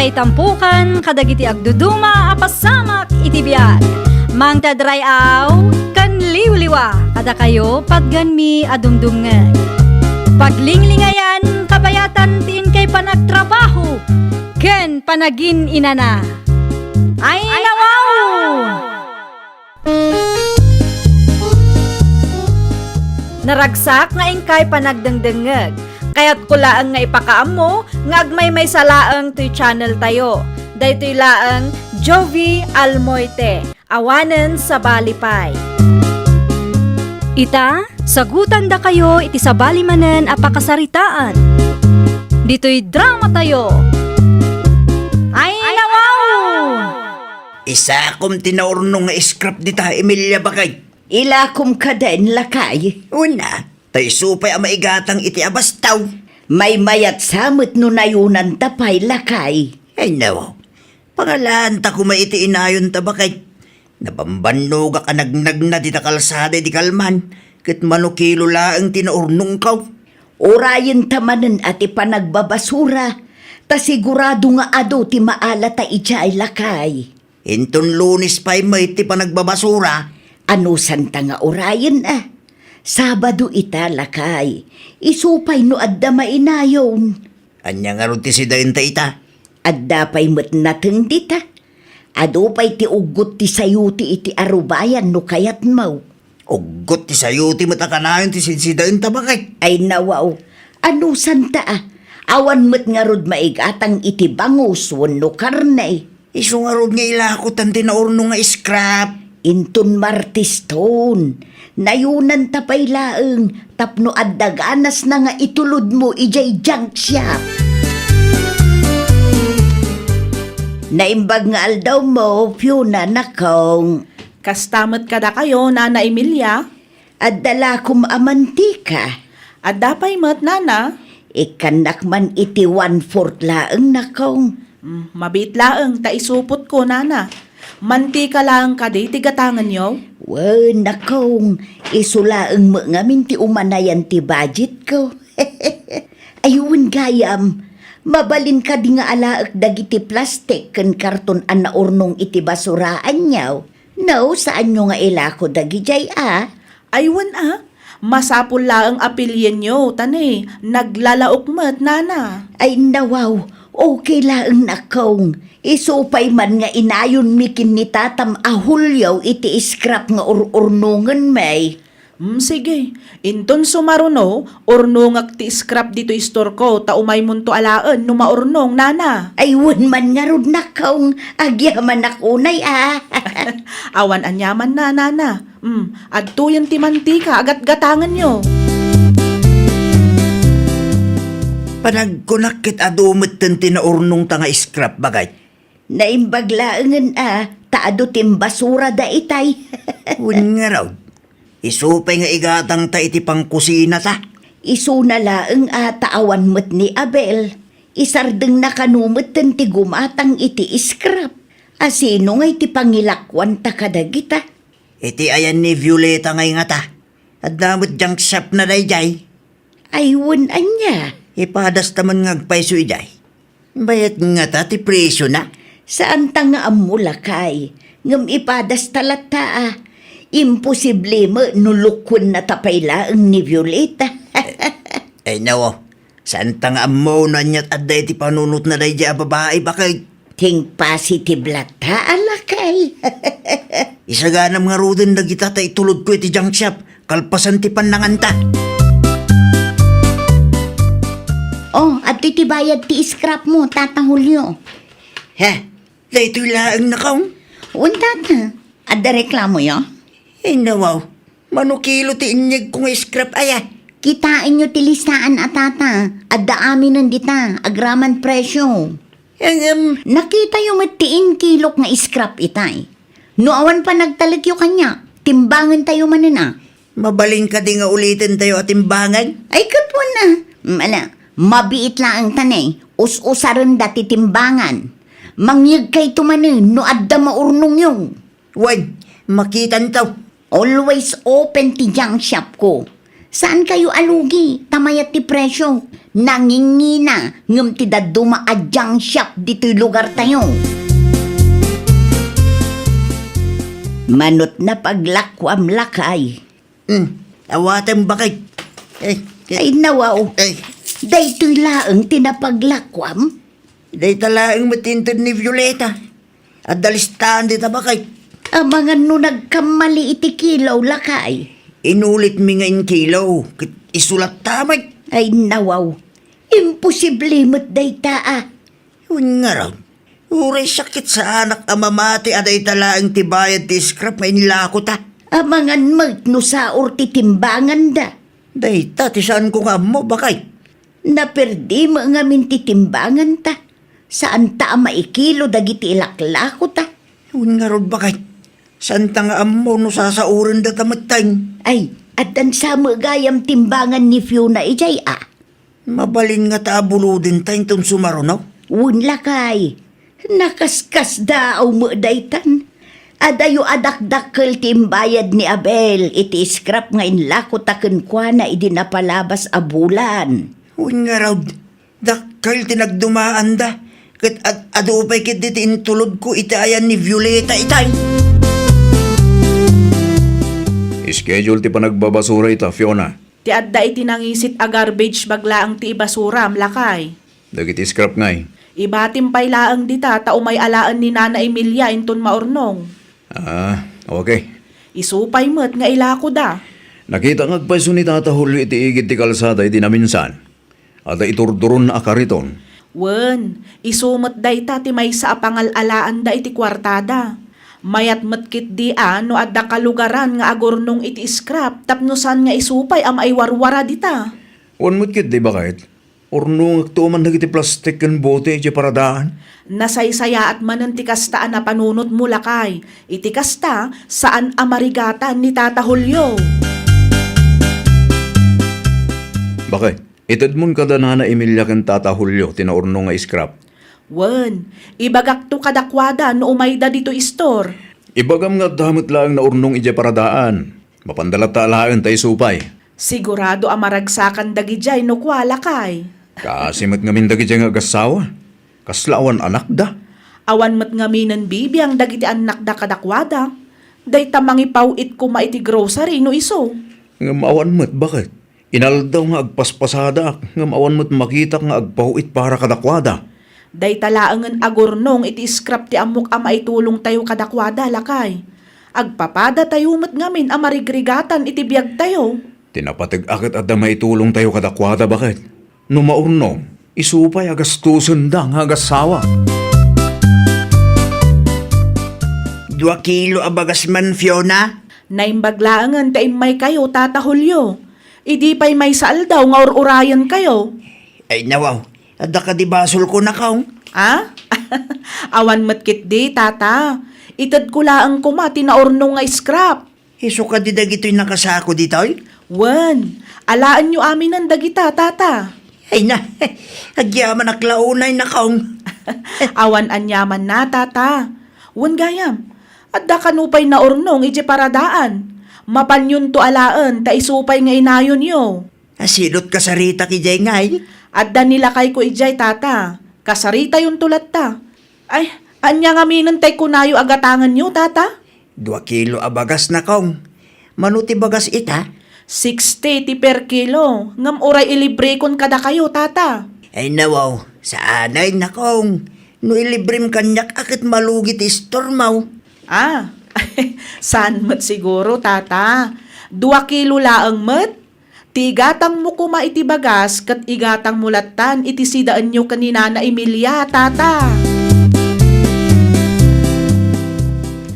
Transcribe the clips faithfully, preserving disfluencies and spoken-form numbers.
Itampukan kadagiti agduduma a pasamak iti biag. Mangted ray-aw ken liwliwa kadakayo patganmi a dumdumngeg. Paglinglingayan kabayatan ti inkay panagtrabaho ken panagin-inana. Ay, nawaw! Naragsak nga inkay panagdengdengngeg. Kayatko laeng nga ipakaammo nga agmaymaysa laeng toy channel tayo. Daytoy laeng Jovie Almoite, awanen sabali pay. Ita, sagutandakayo iti sabali manen a pakasaritaan. Ditoy drama tayo. Ay, nawaw! Isakom ti naurnong nga scrap dita, Emilia, bakay. Ilakom kaden, lakay. Una, ta isu pay a maigatang iti abastaw. Maymayatsa met no nayunanta pay, lakay. Ay, no. Pangalaanta koma iti inayonta, bakay. Nabambannogak a nagnagna dita kalsada idi kalman, ket mano kilo laeng ti naurnongko. Urayenta manen a ti panagbabasura, ta sigurado nga adu ti maalata idiay, lakay. Inton Lunes pay met ti panagbabasura. Anusanta nga urayen a? Sabado ita, lakay. Isu pay no adda mainayon. Ania ngarud ti sidaenta ita? Adda pay met nateng dita. Adu pay ti uggot ti sayuti iti arubayan no kayatmo. Uggot ti sayuti met a kanayon ti sidsidaenta, bakay. Ay, nawaw. Anusanta a? Awan met ngarud maigatang iti bangus wenno karne. Isu ngarud nga ilakotan ti naurnong nga scrap. Inton Martes ton, nayunanta pay laeng tapno adda ganasna nga itulodmo idiay junk shop. Naimbag nga aldawmo, Fiona, nakong. Kasta met kadakayo, Nana Emilia? Adda lakom a mantika. Adda pay met, Nana. Ikkannak man iti one-fourth laeng, nakong. Mm, mabiit laeng ta isupotko, Nana. Mantika laeng kadi ti gatangenyo? Wen, nakong, isu laeng met ngamin ti umanayan ti budgetko. Ay, wen gayam, mabalin kadi nga alaek dagiti plastik ken karton a naurnong iti basuraanyo? No, saanyo nga ilako dagidiay a? Ay, wen a, masapul laeng a pilienyo, ta ne, naglalaok met, Nana. Ay, nawaw, okay laeng, nakong. Isu pay man nga inayonmi ken ni tatam a Julio iti scrap nga ur-urnongenmi. Mm, sige. Inton sumaruno, urnongak ti scrap ditoy istorko, ta umaymonto alaen no maurnong, Nana. Ay, wen man ngarud, nakong, agyamanak unay a. Awan aniaman, Nana. Mm, adtoyen ti mantika a gatgatangenyo. Panagkunak ket adu metten ti naurnongta nga scrap, bakay. Naimbag laengen a, ta adu ti imbasura daytay. Wen ngarud, isu pay nga igatangta iti pangkusinata. Isuna laeng a ta awan met ni Abel. Isardengna kano metten ti gumatang iti scrap. A sino ngay ti pangilakuanta kadagita? Iti ayan ni Violeta ngay ngata. Adda met junk shopna daydiay. Ay, wen ania? Ipadasta man nga agpayso idiay. Bayat ngata ti presiona? Saanta nga ammo, lakay. Ngem ipadasta latta a. Imposible met no lukuennata pay laeng ni Violeta. Ay, nawo. Saanta nga ammo no aniat adda iti panunotna daydiay a babai, bakay. Think positive latta a, lakay. Isaganam ngaruden dagita ta itulodko iti junk shop, kalpasan ti pannanganta. Oh, adtoy ti bayad ti scrap mo, Tata Julio. He, daytoy laeng, nakong? Wen, Tata. Adda reklamoyo? Ay, nawaw. Mano kilo ti inyegko nga scrap aya? Kitaenyo ti listaan a, Tata. Adda aminen dita, agraman presio. Ngem, nakitayo met ti inkilok nga scrap itay. No awan panagtalekyo kaniak, timbangentayo manen a. Mabalin kadi nga ulitentayo a timbangan? Ay, ket wen a. Mm, ala, mabiit laeng ta ne, us-usarenda ti timbangan. Mangyegkayto manen no adda maurnongyo. Wen, makitanto. Always open ti junk shop ko. Saankayo a lugi, ta mayat ti presyo. Nangingina, ngem ti dadduma a junk shop ditoy lugartayo. Manut na paglakuam, lakay. Hmm, awatem, bakit? Eh, eh, Ay, nawaw. Eh. Daytoy laeng ti napaglakuam? Dayta laeng met inted ni Violeta. Adda listaan dita, bakit? Amangan no nagkammali iti kilo, lakay. Inulitmi nga inkilo, ket isu latta met. Ay, nawaw. Imposible met dayta, a. Wen ngarud, uray sakit saanak a mamati a dayta laeng ti bayad ti scrap nga inlakota. Amangan met no saor ti timbanganda. Dayta ti saanko nga ammo, bakit? Naperdi met ngamin ti timbanganta. Saanta a maikilo dagiti ilaklakota. Wen ngarud, bakit? Saanta nga ammo no sasaurendata metten. Ay, addan sa met gayam timbangan ni Fiona idiay, a. Mabalin ngata a bulodenta inton sumaruno? Wen, lakay. Nakaskasdaaw met daytan. Adayo a dakdakkel ti imbayad ni Abel iti scrap nga inlakota kenkuana idi napalabas a bulan. Wen ngarud, dakkel ti nagdumaanda, ket ad-, adu pay ketdi ti intulodko iti ayan ni Violeta itay. Schedule ti panagbabasura ita, Fiona. Ti adda iti nangisit a garbage bag laeng ti ibasuram, lakay. Dagiti scrap ngay? Ibatim pay laeng dita ta umay alaen ni Nana Emilia inton maurnong. Ah, okay. Isu pay met nga ilakoda. Nakita nga agpayso ni Tata Julio iti igid ti kalsada iti naminsan. Adda iturduronna a kariton. Wen, isu met dayta ti maysa a pangal-alaanda iti kuartada. Mayat met ketdi a no adda kalugaran nga agurnong iti scrap tapno saan nga isu pay a maiwarwara dita. Wen met ketdi, bakit? Urnongekto man dagiti plastik ken bote idiay paradaan. Nasaysayaat manen ti kasta a napanunotmo, lakay. Iti kasta, saan a marigatan ni Tata Julio. Bakit? Itedmon kada Nana Emilia ken Tata Julio ti naurnong nga scrap. Wen, ibagakto kadakuada no umayda ditoy istor. Ibagam nga adda met laeng naurnong idiay paradaan. Mapanda latta alaen ta isu pay. Sigurado a maragsakan dagidiay no kua, lakay. Kaasi met ngamin dagidiay nga agassawa. Kasla awan anakda. Awan met ngaminen bibiang dagiti annakda kadakuada. Dayta mangipaw-it koma iti grocery no isu. Ngem awan met, bakit? Inaldaw nga agpaspasadak, ngem awan met makitak nga agpaw-it para kadakuada. Dayta laengen a gurnong iti scrap ti ammok a maitulongtayo kadakuada, lakay. Agpapadatayo met ngamin a marigrigatan iti biagtayo. Ti napateg-a ket adda maitulongtayo kadakuada, bakit? No maurnong, isu pay a gastusenda nga agassawa. Dua kilo a bagas man, Fiona? Naimbag laengen ta immaykayo, Tata Julio. Idi pay maysa aldaw nga ur-urayenkayo. Ay, nawaw, adda kadi basolko, nakong? A? Awan met ketdi, Tata. Itedko laeng koma ti naurnong nga scrap. Isu kadi dagitoy nakasako ditoy? Wen, alaenyo aminen dagita, Tata. Ay na, agyamanak la unay, nakong. Awan aniamanna, Tata. Wen gayam, adda kano pay naurnong idiay paradaan. Mapanyonto alaen ta isu pay nga inayonyo. Asidot kasaritak idiay ngay? Adda ni lakayko idiay, Tata. Kasaritayonto latta. Ay, ania ngaminen tay kunayo a gatangenyo, Tata? Dua kilo a bagas, nakong. Mano ti bagas ita? Sixty ti per kilo. Ngem uray ilibrekon kadakayo, Tata. Ay, nawaw, saanay, nakong. No ilibrem kaniak a ket malugi ti istormaw. A, saan met siguro, Tata. Dua kilo laeng met. Ti igatangmo koma iti bagas ket igatangmo lattan iti sidaenyo ken ni Nana Emilia, Tata.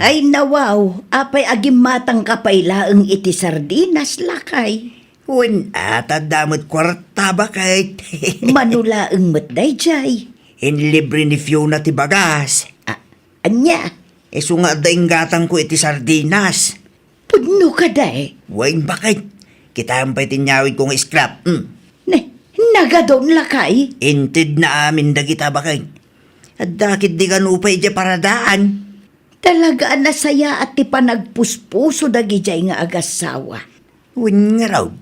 Ay, nawaw, apay agimmatangka pay laeng iti sardinas, lakay? Wen, a, ta adda met kuarta, bakit? Mano laeng met daydiay? Inlibre ni Fiona ti bagas. A, ania? Isu nga adda inggatangko iti sardinas. Pudno kadi? Wen, bakit? Kitaem pay ti inyawidko nga scrap. Hmm. Ne, nagadun, lakay? Intedna amin dagita, bakit? Adda ketdi kano pay idiay paradaan. Talaga a nasayaat ti panagpuspuso dagidiay nga agassawa. Wen ngarud,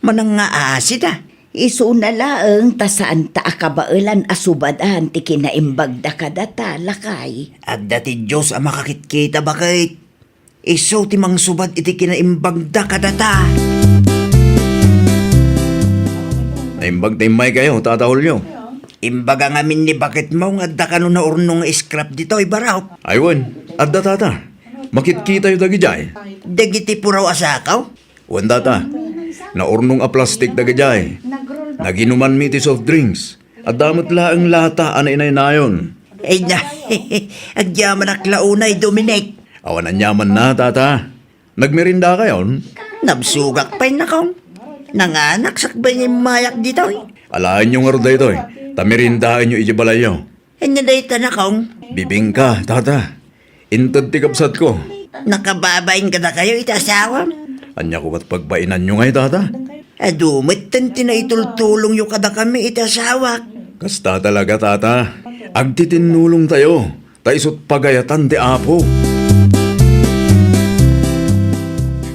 Manang nga asida. Isuna laeng ta saanta a kabaelan a subadan ti kinaimbagda kadata, lakay. Adda ti Dios a makakitkita, baket. Isu ti mangsubad iti kinaimbagda kadata. Naimbag ta immaykayo, Tata Julio. Imbaga ngamin ni baketmo nga adda kano naurnong nga scrap ditoy, Barok. Ay wen, adda, Tata. Makitkitayo dagidiay. Dagiti puraw a sakaw? Wen, Tata. Naurnong a plastik dagidiay. Naginumanmi ti soft drinks. Adda met laeng lata a nainaynayon. Ay na, agyamanak la unay, Dominic. Awan aniamanna, Tata. Nagmerindakayon? Nabsogak pay, Nakong. Nanganak sakbay nga immayak ditoy. Alaenyo ngarud daytoy, ta merindaenyo idiay balayyo. Ania dayta, Nakong? Bibingka, Tata. Inted ti kabsatko. Nakababain kadakayo iti asawam? Ania koma ti pagbainanyo ngay, Tata? Adu metten ti naitultulongyo kadakami iti asawak. Kasta talaga, Tata. Agtitinnulongtayo, ta isut' pagayatan ti Apo.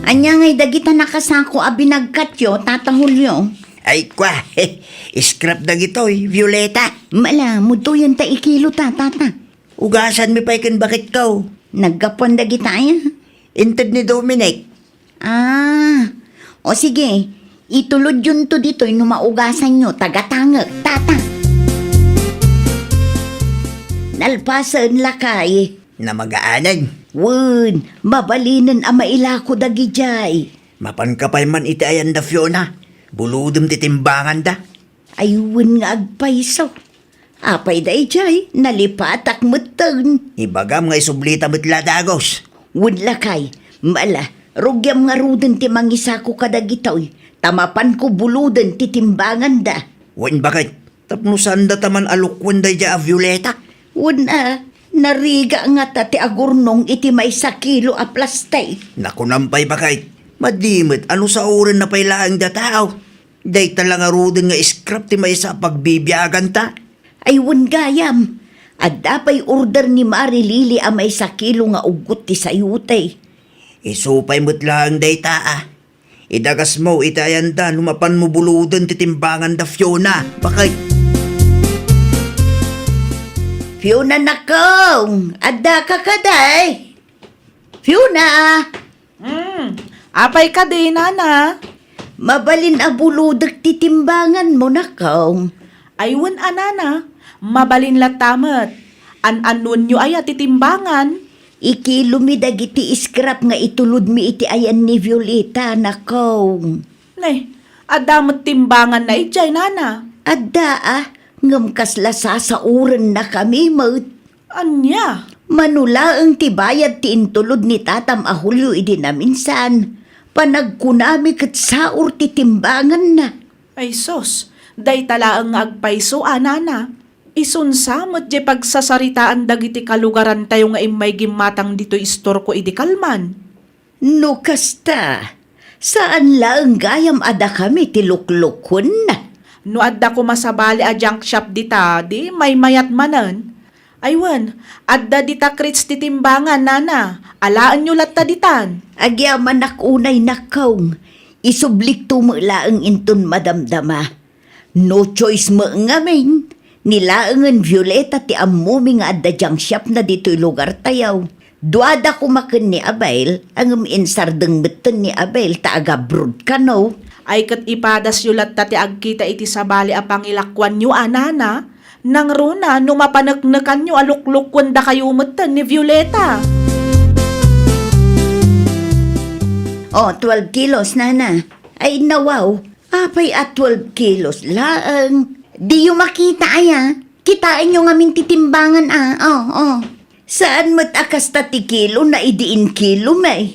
Ania ngay dagita nakasako a binagkatyo, Tata Julio? Ay, kwa, scrap dagitoy, Violeta. Mala, muduyen ta ikilo ta, Tata. Ugasanmi pay ken baketko. Naggapuan dagita aya? Inted ni Dominic. Ah, o sige, itulodyonto ditoy no maugasanyo, tagatangek, Tata. Nalpasen, lakay. Namagaanen. Wen, mabalinen a mailako dagidiay. Mapanka pay man iti ayan da Fiona. Bulodem ti timbanganda. Ay wen nga agpayso. Apay daydiay, nalipatak metten. Ibagam nga isublita met la dagus. Wen lakay, mala, rugiam ngaruden ti mangisako kadagitoy, ta mapanko buloden ti timbanganda. Wen baket, tapno saanda ta man a lukwen daydiay a Violeta. Wen a, nariga ngata ti agurnong iti maysa kilo a plastik. Nakunam pay baket, madi met a no saorenna pay laeng da tao. Dayta la ngaruden nga scrap ti maysa a pagbibiaganta. Ay wen gayam, adda pay order ni Mari Lily a maysa kilo nga uggot ti sayote. Isu pay met laeng dayta a. Idagasmo iti ayanda no mapanmo buloden ti timbangan da Fiona. Bakay. Fiona, nakong, adda ka kadi? Fiona! Hmm, apay kadi, nana? Mabalin a bulodek ti timbanganmo, nakong. Ay wen a, nana, mabalin latta met. An-annuenyo aya ti timbangan? Ikilomi dagiti scrap nga itulodmi iti ayan ni Violeta, nakong. Ne, adda met timbanganna idiay, nana? Adda a, ngem kasla sasaorennakami met. Ania? Mano laeng ti bayad ti intulod ni tatam a Julio idi naminsan, panagkunami ket saor ti timbanganna. Ay sus, dayta laeng nga agpayso a, nana. Isunsa met diay pagsasaritaan dagiti kalugarantayo nga immay gimmatang ditoy istorko idi kalman. No kasta, saan laeng gayam a dakami ti luklukuenna. No adda koma sabali a junk shop dita, di maymayat manen. Ay wen, adda dita crates ti timbangan, nana. Alaenyo latta ditan. Agyamanak unay, nakong. Isublikto met laeng inton madamdama. No choice met ngamin, ni laengen Violeta ti ammomi nga adda junk shopna ditoy lugartayo. Duada koma ken ni Abel, ngem insardeng metten ni Abel ta agabroad kano. Ay ket ipadasyo latta ti agkita iti sabali a pangilakuanyo a, nana, nangruna no mapaneknekanyo a luklukuendakayo metten ni Violeta. Oh, twelve kilos, nana. Ay, nawaw. Apay a twelve kilos laeng? Diyo makita aya? Kitaenyo ngamin ti timbangan a. Oh, oh. Saan met a kasta ti kilo na idi inkilo, may?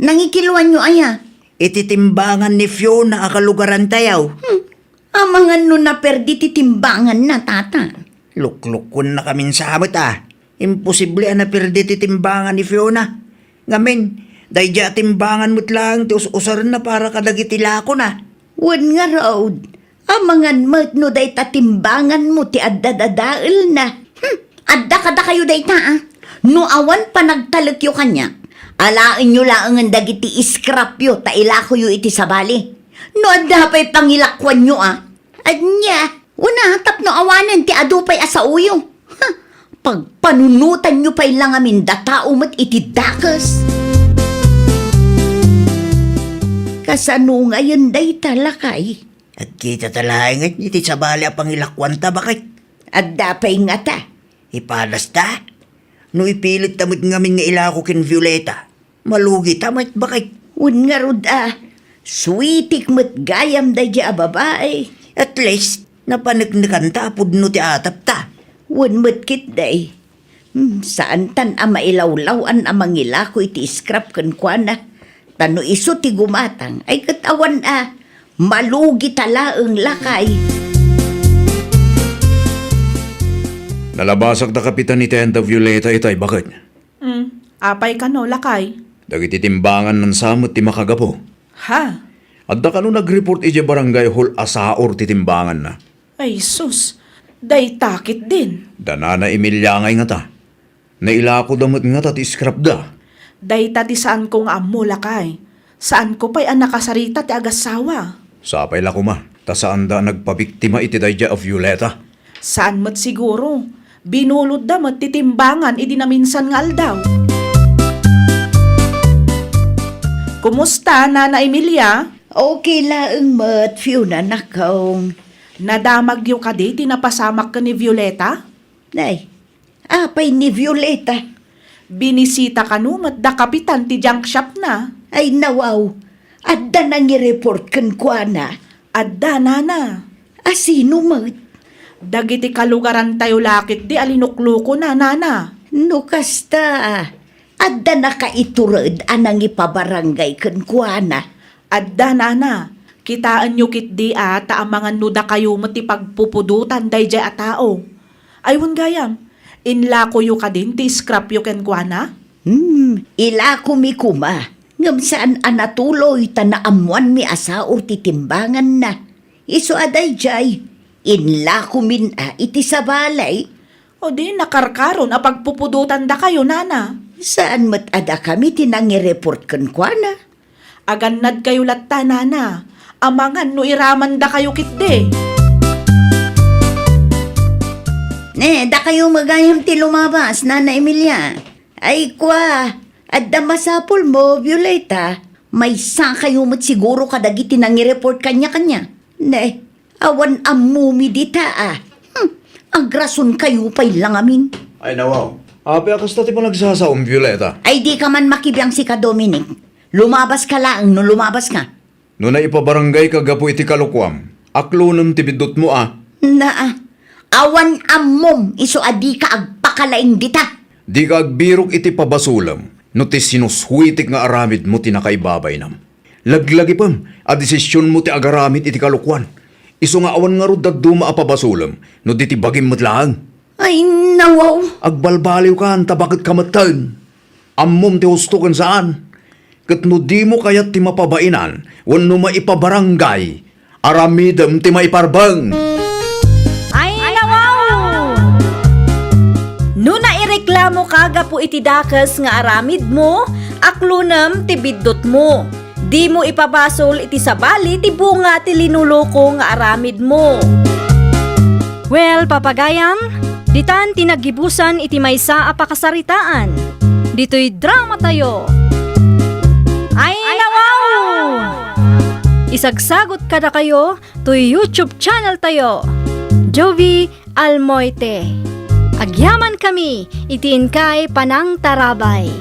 Nangikiloanyo aya? Iti timbangan ni Fiona a kalugarantayo. Hmm. Amangan no naperdi ti timbanganna, tata. Luklukuennakamin sa met a. Imposible a naperdi ti timbangan ni Fiona. Ngamin, daydiay a timbangan met laeng ti us-usarenna para kadagiti lakona. Wen ngarud, amangan met no dayta timbanganmo ti adda dadaelna. Hmm, adda kadakayo dayta, a? No awan panagtalekyo kaniak, alaenyo laengen dagiti scrapyo ta ilakoyo iti sabali. No adda pay pangilakuanyo, a? Ania? Una, tapno awanen ti adu pay a saoyo. Ha? Pagpanunotanyo pay la ngamin da tao met iti dakes. Kasano ngayen dayta, lakay? Agkita ta laeng iti sabali a pangilakuanta, baket. Adda pay ngata? Ipadasta? No ipilitta met ngamin nga ilako ken Violeta, malugita met, baket. Wen ngarud a, sweetik met gayam daydiay a babai. At least, napaneknekanta a pudno ti atapta. Wen met ketdi. Hmm, saantan a mailawlaw-an a mangilako iti scrap kenkuana. Ta no isu ti gumatang, ay ket awan a, malugita laeng, lakay. Nalabasak da Kapitan ni Tenda Violeta itay, baket. Hmm, apay kano, lakay? Dagiti timbanganna sa met ti makagapu. Ha? Adda kano nag-report idiay barangay hall a saor ti timbanganna? Ay, sus! Dayta ketdin. Da Nana Emilia ngay ngata. Nailakoda met ngata ti scrapda. Dayta ti saanko nga ammo, lakay. Saanko pay a nakasarita ti agassawa. Sapay la koma, ta saanda a nagpabiktima iti daydiay a Violeta. Saan met siguro. Binulodda met ti timbangan idi naminsan nga aldaw. Kumusta, Nana Emilia? Okay laeng met, Fiona, nakong. Nadamagyo kadi ti napasamak ken ni Violeta? Nay, apay ni Violeta? Binisita kano met da Kapitan ti junk shopna. Ay, nawaw. Adda nangireport kenkuana. Adda, Nana. A sino met? Dagiti kalugarantayo la ketdi a linuklukona, Nana. No kasta, adda nakaitured a nangipabarangay kenkuana? Adda, Nana. Kitaenyo ketdi a ta amangan no dakayo met ti pagpupudotan daydiay a tao. Ay, wen gayam, inlakoyo kadin ti scrapyo kenkuana? Hmm, ilakomi koma. Ngem saan a natuloy ta naammoanmi a saor ti timbanganna. Isu a daydiay, inlakomin a iti sabali. O di, nakarkaron a pagpupudotan dakayo, Nana. Saan met a dakami ti nangireport kenkuana? Agannadkayo latta, Nana. Amangan no iramandakayo ketdi. Ne, dakayo met gayam ti lumabas, Nana Emilia. Ay, kua, adda masapulmo, Violeta. Maysakayo met siguro kadagiti nangireport kaniakania. Ne, awan ammomi dita, a. Hmm, agrasonkayo pay la ngamin. Ay, nawaw. Apay a kasta ti panagsasaom, Violeta? Ay, dika man makibiang sika, Dominic. Lumabaska laeng no lumabaska. No naipabaranggayka gapu iti kalokuam, aklonem ti biddutmo, a. Naa, awan ammom isu a dika agpakalaing dita. Dika agbirok iti pabasolem no ti sinusweetek nga aramidmo ti nakaibabainam. Laglagipem a desisionmo ti agaramid iti kalokuan, isu nga awan ngarud dadduma a pabasolem no di ti bagim met laeng. Ay, nawaw. Agbalbaliwkan ta baket ka metten. Ammom ti husto ken saan. Ket no dimo kayat ti mapabainan wenno maipabarangay, aramidem ti maiparbeng. Ay, nawaw! No naireklamoka gapu iti dakes nga aramidmo, aklonem ti biddutmo. Dimo ipabasol iti sabali ti bunga ti linuloko nga aramidmo. Well, papagayam, ditan ti naggibusan iti maysa a pakasaritaan. Ditoy dramatayo. Ay, nawaw! Isagsagot kadakayo toy YouTube channel tayo, Jovie Almoite. Agyamankami iti inkay panangtarabay.